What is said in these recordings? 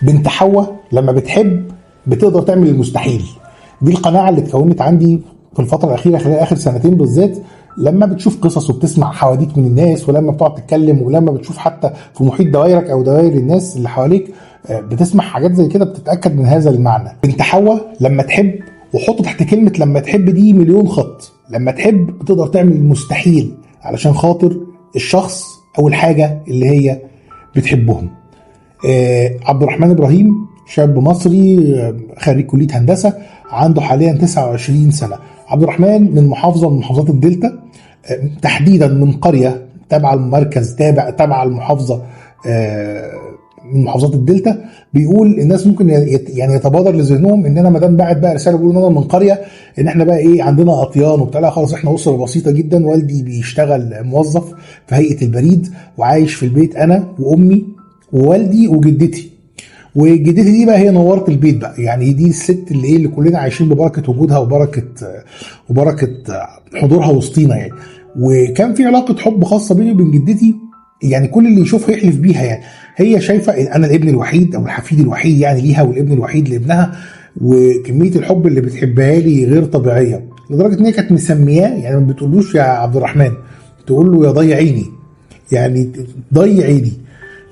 بنت حواء لما بتحب بتقدر تعمل المستحيل. دي القناعة اللي اتكونت عندي في الفترة الاخيرة خلال اخر سنتين بالذات، لما بتشوف قصص وبتسمع حواديت من الناس، ولما بتقعد تتكلم، ولما بتشوف حتى في محيط دوائرك او دوائر الناس اللي حواليك، بتسمع حاجات زي كده بتتاكد من هذا المعنى. بنت حواء لما تحب، وحط تحت كلمة لما تحب دي مليون خط، لما تحب بتقدر تعمل المستحيل علشان خاطر الشخص او الحاجة اللي هي بتحبهم. عبد الرحمن ابراهيم شاب مصري، خريج كليه هندسه، عنده حاليا 29 سنة. عبد الرحمن من محافظة من محافظات الدلتا، تحديدا من قرية تابعه المركز تابعه المحافظه، من محافظات الدلتا. بيقول الناس ممكن يعني يتبادر لذهنهم ان انا ما دام باعت بقى رسالة بيقول ان انا من قرية، ان احنا بقى ايه عندنا اطيان وبتاع. لا خالص، احنا اسره بسيطة جدا، والدي بيشتغل موظف في هيئة البريد، وعايش في البيت انا وامي ووالدي وجدتي. وجدتي دي بقى هي نورت البيت بقى، يعني دي الست اللي ايه اللي كلنا عايشين ببركة وجودها وبركة حضورها وسطينا يعني. وكان في علاقة حب خاصة بيني وبين جدتي، يعني كل اللي يشوفها يحلف بيها. يعني هي شايفه انا الابن الوحيد او الحفيد الوحيد يعني ليها، والابن الوحيد لابنها، وكمية الحب اللي بتحبها لي غير طبيعية، لدرجة ان هي كانت مسمياه، يعني ما بتقولوش يا عبد الرحمن، تقول له يا ضي عيني، يعني ضي عيني.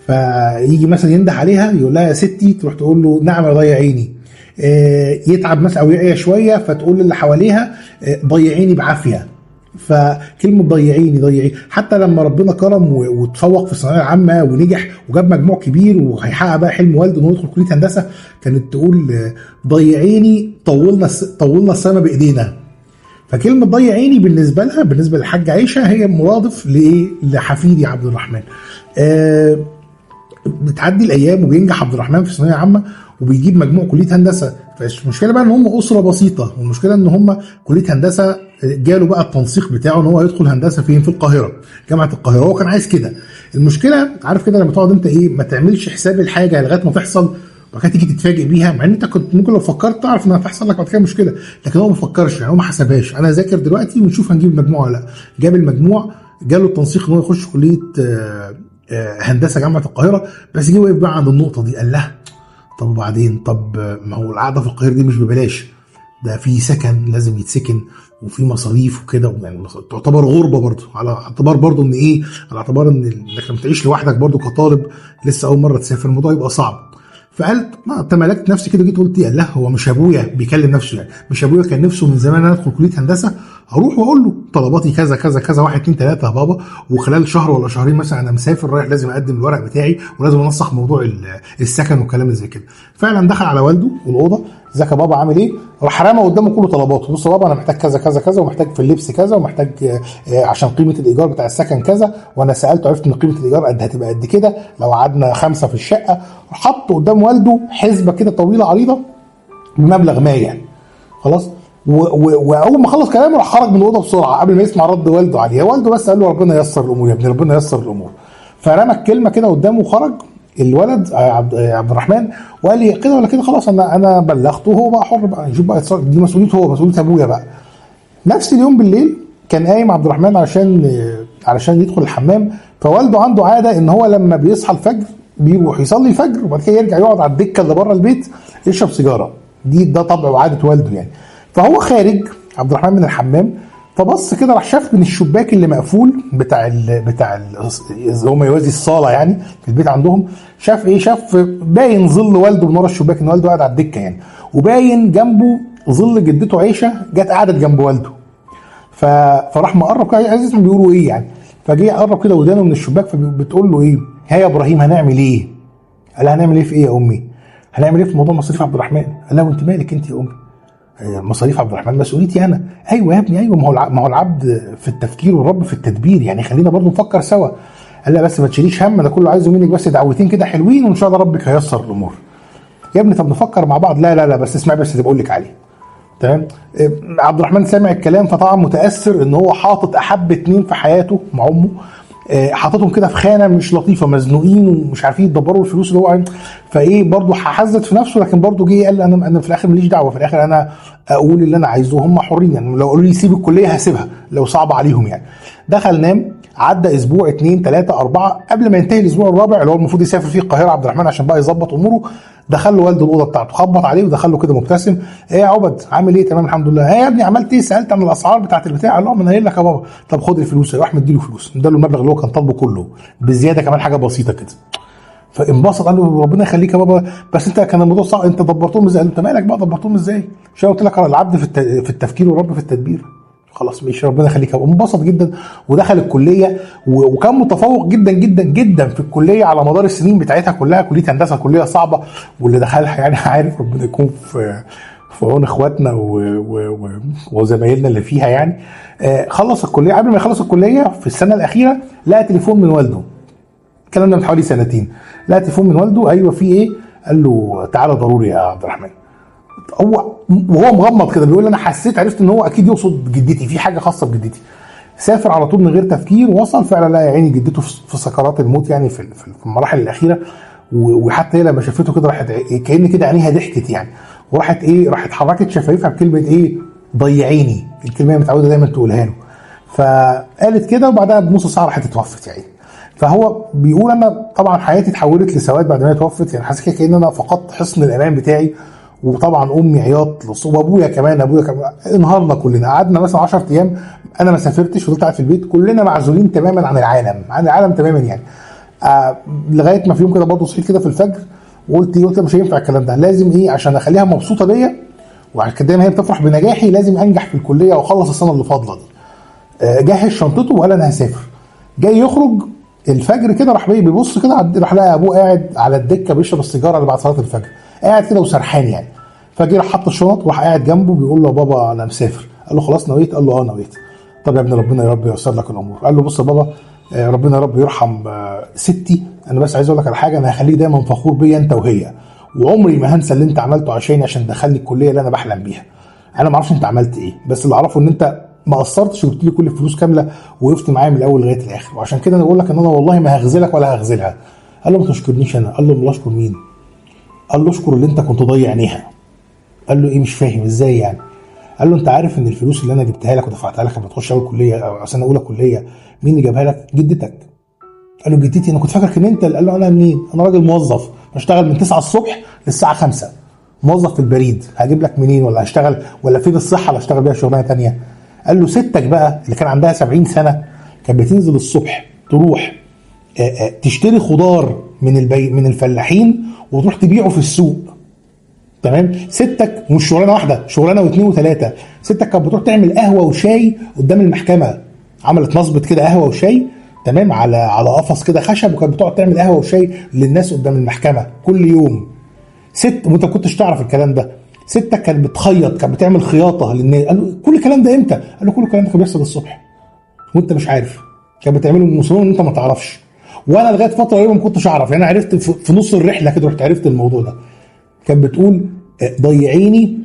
فيجي مثلا ينده عليها يقول لها يا ستي، تروح تقول له نعم يا ضي عيني. يتعب مثلا او يعيا شوية، فتقول للي حواليها ضيعيني بعافية. فكلمه ضيعيني ضيعيني، حتى لما ربنا كرم وتفوق في الثانوية العامة ونجح وجاب مجموع كبير وهيحقق بقى حلم والده انه يدخل كليه هندسة، كانت تقول ضيعيني طولنا السما بايدينا. فكلمه ضيع عيني بالنسبة لها، بالنسبة للحاجة عيشه، هي مرادف لايه؟ لحفيدي عبد الرحمن. بتعدي الايام وبينجح عبد الرحمن في الثانوية العامة وبيجيب مجموع كليه هندسة. فالمشكلة بقى ان هم اسره بسيطة، والمشكلة ان هم كليه هندسة جاله بقى التنسيق بتاعه ان هو يدخل هندسة فين؟ في القاهرة، جامعه القاهرة، هو كان عايز كده. المشكلة عارف كده لما تقعد انت ايه ما تعملش حساب الحاجة لغاية ما تحصل، وبعد كده تيجي تتفاجئ بيها، مع ان انت كنت ممكن لو فكرت تعرف انها هتحصل لك بعد كده مشكلة، لكن هو ما فكرش، يعني هو ما حسبهاش. انا ذاكر دلوقتي ونشوف هنجيب المجموع ولا لا. جاب المجموع، جاله التنسيق ان هو يخش كليه هندسة جامعه القاهرة، بس جه وقف بقى عند النقطة دي، قال لها طب وبعدين؟ طب ما هو القعدة في القاهرة دي مش ببلاش، ده في سكن لازم يتسكن وفي مصاريف وكده، يعني تعتبر غربه برضه، على اعتبار برضه ان ايه، على اعتبار ان انك لما تعيش لوحدك برضه كطالب لسه اول مرة تسافر الموضوع يبقى صعب. فقال ما تملكت نفسي كده، جيت قلت قال لا هو مش ابويا بيكلم نفسه، يعني مش ابويا كان نفسه من زمان ان انا ادخل كليه هندسة، هروح واقول له طلباتي كذا كذا كذا، 1 2 3 يا بابا، وخلال شهر ولا شهرين مثلا انا مسافر رايح، لازم اقدم الورق بتاعي ولازم انسق موضوع السكن والكلام اللي زي كده. فعلا دخل على والده الاوضة، ازيك يا بابا عامل ايه؟ راح رمى قدامه كل طلباته، بص يا بابا انا محتاج كذا كذا كذا، ومحتاج في اللبس كذا، ومحتاج عشان قيمة الايجار بتاع السكن كذا، وانا سالته عرفت ان قيمة الايجار قد هتبقى قد كده لو قعدنا 5 في الشقة. حط قدام والده حسبه كده طويلة عريضة بمبلغ ما يعني خلاص. واول ما خلص كلامه راح خرج من الاوضة بسرعة قبل ما يسمع رد والده عليه. والده بس قال له ربنا ييسر الامور يا ابني، ربنا ييسر الامور. فرمى الكلمة كده قدامه وخرج الولد عبد الرحمن، وقال لي كده ولا كده خلاص انا بلغته وهو بقى حر بقى يشوف بقى يتصرف، دي مسؤوليته هو، مسؤولية ابويا بقى. نفس اليوم بالليل كان قايم عبد الرحمن علشان يدخل الحمام، فوالده عنده عادة ان هو لما بيصحى الفجر بيروح يصلي الفجر وبعد كده يرجع يقعد على الدكة اللي بره البيت يشرب سيجارة، ده طبع وعاده والده يعني. فهو خارج عبد الرحمن من الحمام، فبص كده راح شاف من الشباك اللي مقفول بتاع اللي هو ما يوازي الصاله يعني في البيت عندهم، شاف ايه؟ شاف باين ظل والده من ورا الشباك، ان والده قاعد على الدكة يعني، وباين جنبه ظل جدته عيشه جت قعدت جنب والده. فراح مقرب كده عايز يسمع بيقولوا ايه يعني، فجه قرب كده ودانه من الشباك، فبتقول له ايه؟ ها يا ابراهيم هنعمل ايه؟ قال لها هنعمل ايه في ايه يا امي؟ هنعمل ايه في موضوع مصاريف عبد الرحمن؟ قال لها وانت مالك انت يا امي؟ مصاريف عبد الرحمن مسؤوليتي انا. ايوه يا ابني ايوه، ما هو العبد في التفكير والرب في التدبير، يعني خلينا برضو نفكر سوا. قال لها بس ما تشيليش هم، ده كله عايزه منك بس دعوتين كده حلوين وان شاء الله ربك هيسر الامور. يا ابني طب نفكر مع بعض. لا لا لا بس اسمعي بس اللي بقول لك عليه. تمام. عبد الرحمن سامع الكلام فطبعا متاثر ان هو حاطط احب اتنين في حياته مع امه، حاططهم كده في خانه مش لطيفة، مزنوقين ومش عارفين يدبروا الفلوس اللي هو عايز. فايه برضه حزت في نفسه، لكن برضه جه قال انا في الاخر ماليش دعوه، في الاخر انا اقول اللي انا عايزه وهم حرين، يعني لو قالوا لي سيب الكلية هسيبها لو صعب عليهم يعني. دخل نام. عدى اسبوع، 2، 3، 4، قبل ما ينتهي الاسبوع الرابع اللي هو المفروض يسافر فيه القاهرة عبد الرحمن عشان بقى يظبط اموره، دخل له والده الاوضة بتاعته، خبط عليه ودخل له كده مبتسم، ايه يا عبد عامل ايه؟ تمام الحمد لله. ايه يا ابني عملت ايه؟ سالت عن الاسعار بتاعت البتاع؟ قال له ما انا قايل لك يا بابا. طب خد الفلوس. راح مديله فلوس، اداله المبلغ اللي هو كان طالبه كله بزيادة كمان حاجة بسيطة كده. فانبسط قال له ربنا يخليك يا بابا، بس انت كان الموضوع صعب، انت دبرتهم ازاي؟ انت مالك بقى دبرتهم ازاي؟ مش قلت لك العبد في التفكير والرب في التدبير. خلاص ماشي ربنا يخليك يا بابا. انبسط جدا ودخل الكلية وكان متفوق جدا جدا جدا في الكلية على مدار السنين بتاعتها كلها. كليه هندسة كليه صعبة، واللي دخلها يعني عارف، ربنا يكون في عون اخواتنا وزمايلنا اللي فيها يعني. خلص الكلية. قبل ما يخلص الكلية في السنة الاخيرة لقى تليفون من والده، الكلام ده من حوالي سنتين، لقى تليفون من والده. ايوه في ايه؟ قال له تعالى ضروري يا عبد الرحمن. هو وهو مغمض كده بيقول انا حسيت، عرفت ان هو اكيد يقصد جدتي، في حاجة خاصة بجدتي. سافر على طول من غير تفكير، وصل فعلا لقى يا عيني جدته في سكرات الموت يعني في المراحل الاخيرة. وحتى هي لما شافته كده راحت كأن كده عينيها ضحكت يعني، وراحت ايه، راحت حركت شفايفها بكلمه ايه، ضيعيني، الكلمة هي متعوده دايما تقولها له. فقالت كده وبعدها بنص ساعة راحت اتوفت يعني. فهو بيقول انا طبعا حياتي اتحولت لسواد بعد ما هي اتوفت يعني، حاسس كده كأن انا فقدت حصن الامان بتاعي. وطبعا امي عياط، وابويا كمان، ابويا كمان، انهارنا كلنا. قعدنا مثلا 10 ايام انا ما سافرتش، فضلت قاعد في البيت، كلنا معزولين تماما عن العالم، عن العالم تماما يعني. لغاية ما في يوم كده برضه صحيت كده في الفجر وقلت قلت مش هينفع الكلام ده، لازم ايه عشان اخليها مبسوطة بيا، وعشان كده دايما هي بتفرح بنجاحي، لازم انجح في الكلية واخلص السنة اللي فاضلة دي. جهز شنطته وقال انا هسافر. جاي يخرج الفجر كده راح بيبص كده، راح لقى ابوه قاعد على الدكة بيشرب السيجارة اللي بعد صلاة الفجر، قاعد كده وسرحان يعني. فجه راح حط الشنط وراح قاعد جنبه بيقول له يا بابا انا مسافر. قال له خلاص نويت؟ قال له اه نويت. طب يا ابني ربنا يا رب ييسر لك الامور. قال له بص يا بابا، ربنا يا رب يرحم ستي، انا بس عايز اقول لك على حاجة، انا هخليك دايما فخور بيا انت وهي، وعمري ما هنسى اللي انت عملته عشاني، عشان دخلني الكلية اللي انا بحلم بيها. انا ما اعرفش انت عملت ايه، بس اللي اعرفه ان انت ما قصرتش وجبت لي كل الفلوس كاملة، ووقفت معايا من الاول لغاية الاخر، وعشان كده انا بقول لك ان انا والله ما هغزلك ولا هغزلها. قال له ما تشكرنيش انا. قال له امال اشكر مين؟ قال له اشكر اللي انت كنت ضايع عينيها. قال له ايه مش فاهم ازاي يعني؟ قال له انت عارف ان الفلوس اللي انا جبتها لك ودفعتها لك لما تخش اول كليه او سنة اولى كليه مين اللي جابها لك؟ جدتك. قال له جدتي؟ انا كنت فاكرك ان انت. قال له انا منين؟ انا راجل موظف بشتغل من 9 الصبح للساعة 5، موظف في البريد، هجيب لك منين؟ ولا هشتغل ولا فين الصحة اللي هشتغل بيها شغلانة ثانية؟ قال له ستك بقى اللي كان عندها 70 سنة كانت بتنزل الصبح تروح تشتري خضار من الفلاحين وتروح تبيعه في السوق. تمام؟ ستك مش شغلانة واحدة، شغلانة واثنين وثلاثة. ستك كانت بتروح تعمل قهوة وشاي قدام المحكمة، عملت نصبه كده قهوة وشاي، تمام، على قفص كده خشب، وكانت بتقعد تعمل قهوة وشاي للناس قدام المحكمة كل يوم. ست، وانت ما كنتش تعرف الكلام ده، ستك كانت بتخيط، كانت بتعمل خياطة للناس. قال له كل الكلام ده امتى؟ قال له كل الكلام ده كان بيحصل الصبح وانت مش عارف، كانت بتعمله من وانت ما تعرفش. وانا لغاية فترة قريبه ما كنتش اعرف يعني، انا عرفت في نص الرحلة كده رحت عرفت الموضوع ده. كانت بتقول ضيعيني،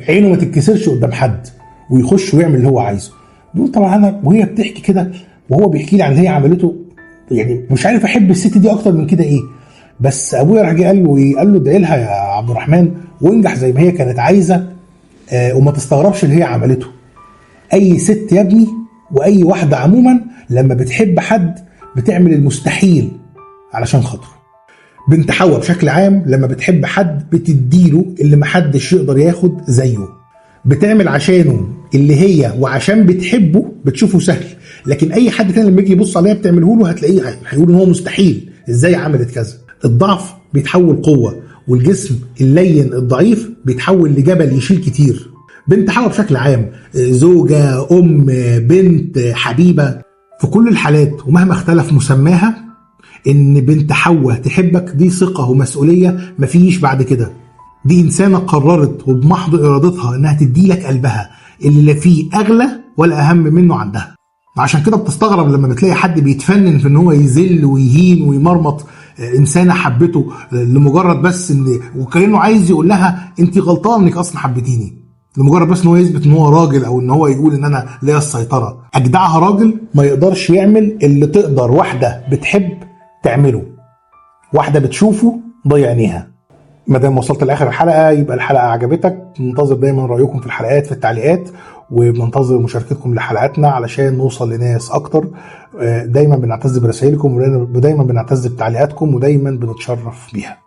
عينه ما تتكسرش قدام حد، ويخش ويعمل اللي هو عايزه. بيقول طبعا انا وهي بتحكي كده وهو بيحكي لي عن اللي هي عملته، يعني مش عارف احب الست دي اكتر من كده ايه. بس ابويا راح جه قال له ايه؟ قال له ادعي لها يا عبد الرحمن وانجح زي ما هي كانت عايزه، وما تستغربش اللي هي عملته. اي ست يا ابني واي واحدة عموما لما بتحب حد بتعمل المستحيل علشان خاطره. بنت حواء بشكل عام لما بتحب حد بتديله اللي محدش يقدر ياخد زيه، بتعمل عشانه اللي هي، وعشان بتحبه بتشوفه سهل، لكن اي حد تاني لما يجي يبص عليها بتعمله له هتلاقيه هيقول ان هو مستحيل، ازاي عملت كذا. الضعف بيتحول قوة، والجسم اللين الضعيف بيتحول لجبل يشيل كتير. بنت حواء بشكل عام زوجة، أم، بنت، حبيبة، في كل الحالات ومهما اختلف مسماها، إن بنت حواء تحبك دي ثقة ومسؤولية مفيش بعد كده. دي إنسانة قررت وبمحض إرادتها إنها تديلك قلبها اللي لا فيه أغلى ولا أهم منه عندها. عشان كده بتستغرب لما بتلاقي حد بيتفنن في إن هو يذل ويهين ويمرمط إنسانة حبته لمجرد بس إن، وكأنه عايز يقول لها أنت غلطانة إنك أصلا حبتيني، لمجرد بس إن هو يثبت إن هو راجل أو إن هو يقول إن أنا ليا السيطرة. أجدعها راجل ما يقدرش يعمل اللي تقدر واحدة بتحب تعمله، واحدة بتشوفه ضيع عينيها. ما دام وصلت لاخر الحلقة يبقى الحلقة عجبتك. ننتظر دايما رايكم في الحلقات في التعليقات، وبننتظر مشاركتكم لحلقاتنا علشان نوصل لناس اكتر. دايما بنعتز برسائلكم، ودايما بنعتز بتعليقاتكم، ودايما بنتشرف بيها.